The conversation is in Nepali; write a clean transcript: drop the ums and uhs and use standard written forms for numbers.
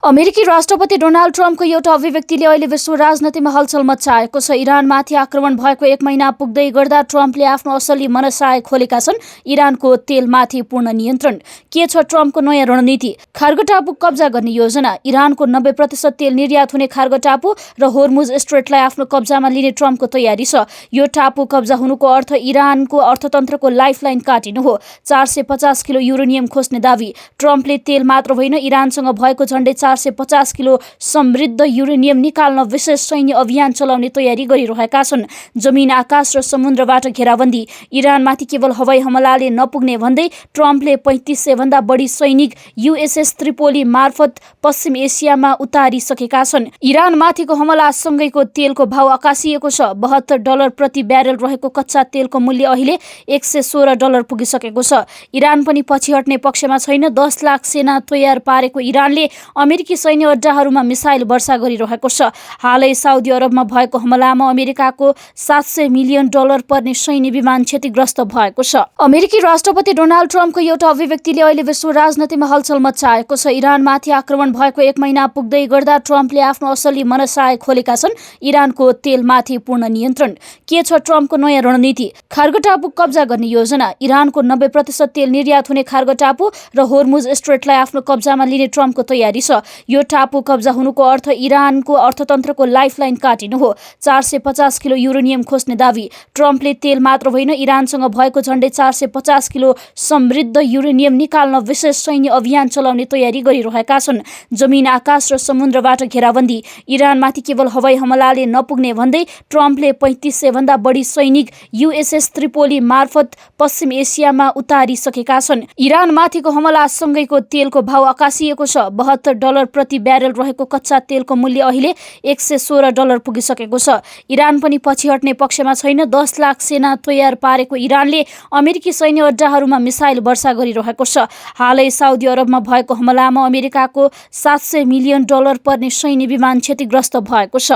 अमेरिकी राष्ट्रपति डोनाल्ड ट्रम्पको एउटा अभिव्यक्तिले अहिले विश्व राजनीतिमा हलचल मच्चाएको छ। इरानमाथि आक्रमण भएको 1 महिना पुग्दै गर्दा ट्रम्पले आफ्नो असली मनसाय खोलेका छन्। इरानको तेलमाथि पूर्ण नियन्त्रण। के छ ट्रम्पको नयाँ रणनीति? खार्गो टापु कब्जा गर्ने योजना। इरानको 90% तेल निर्यात हुने खार्गो टापु र होर्मुज स्ट्रेटलाई आफ्नो कब्जामा लिने ट्रम्पको तयारी छ। यो टापु कब्जा हुनुको अर्थ इरानको अर्थतन्त्रको लाइफलाइन काटिनु हो। 450 किलो युरेनियम खोज्ने दावी। ट्रम्पले तेल मात्र होइन, इरानसँग भएको झण्डै 450 किलो समृद्ध युरेनियम निकाल्न विशेष सैन्य अभियान चलाउने तयारी गरिरहेका छन्। जमिन, आकाश र समुद्रबाट घेराबन्दी। इरानमाथि केवल हवाई हमलाले नपुग्ने भन्दै ट्रम्पले 3500 भन्दा बढी सैनिक युएसएस त्रिपोली मार्फत पश्चिम एसियामा उतारिसकेका छन्। इरानमाथिको हमलासँगैको तेलको भाव आकाशिएको छ। $72 प्रति ब्यारेल रहेको कच्चा तेलको मूल्य अहिले $116 पुगिसकेको छ। इरान पनि पछि हट्ने पक्षमा छैन। 10 लाख सेना तयार पारेको इरानले अमेरिकी सैन्य अड्डाहरूमा मिसाइल वर्षा गरिरहेको छ। हालै साउदी अरबमा भएको हमलामा अमेरिकाको $700 मिलियन पर्ने सैन्य विमान क्षतिग्रस्त भएको छ। अमेरिकी राष्ट्रपति डोनाल्ड ट्रम्पको एउटा अभिव्यक्तिले अहिले विश्व राजनीतिमा हलचल मच्चाएको छ। इरानमाथि आक्रमण भएको 1 महिना पुग्दै गर्दा ट्रम्पले आफ्नो असली मनसाय खोलेका छन्। इरानको तेलमाथि पूर्ण नियन्त्रण। के छ ट्रम्पको नयाँ रणनीति? खार्गो टापु कब्जा गर्ने योजना। इरानको 90% तेल निर्यात हुने खार्गो टापु र होर्मुज स्ट्रेटलाई आफ्नो कब्जामा लिने ट्रम्पको तयारी छ। यो टापु कब्जा हुनुको अर्थ इरानको अर्थतन्त्रको लाइफलाइन काटिनु हो। 450 किलो युरेनियम खोज्ने दावी। ट्रम्पले तेल मात्र होइन, इरानसँग भएको झण्डै 450 किलो समृद्ध युरेनियम निकाल्न विशेष सैन्य अभियान चलाउने तयारी गरिरहेका छन्। जमिन, आकाश र समुद्रबाट घेराबन्दी। इरानमाथि केवल हवाई हमलाले नपुग्ने भन्दै ट्रम्पले 3500 भन्दा बढी सैनिक युएसएस त्रिपोली मार्फत पश्चिम एसियामा उतारिसकेका छन्। इरानमाथिको हमलासँगैको तेलको भाव आकाशिएको छ। $72 प्रति ब्यारेल रहेको कच्चा तेलको मूल्य अहिले $116 पुगिसकेको छ। इरान पनि पछि हट्ने पक्षमा छैन। 10 लाख सेना तयार पारेको इरानले अमेरिकी सैन्य अड्डाहरूमा मिसाइल वर्षा गरिरहेको छ। हालै साउदी अरबमा भएको हमलामा अमेरिकाको $700 मिलियन पर्ने सैन्य विमान क्षतिग्रस्त भएको छ।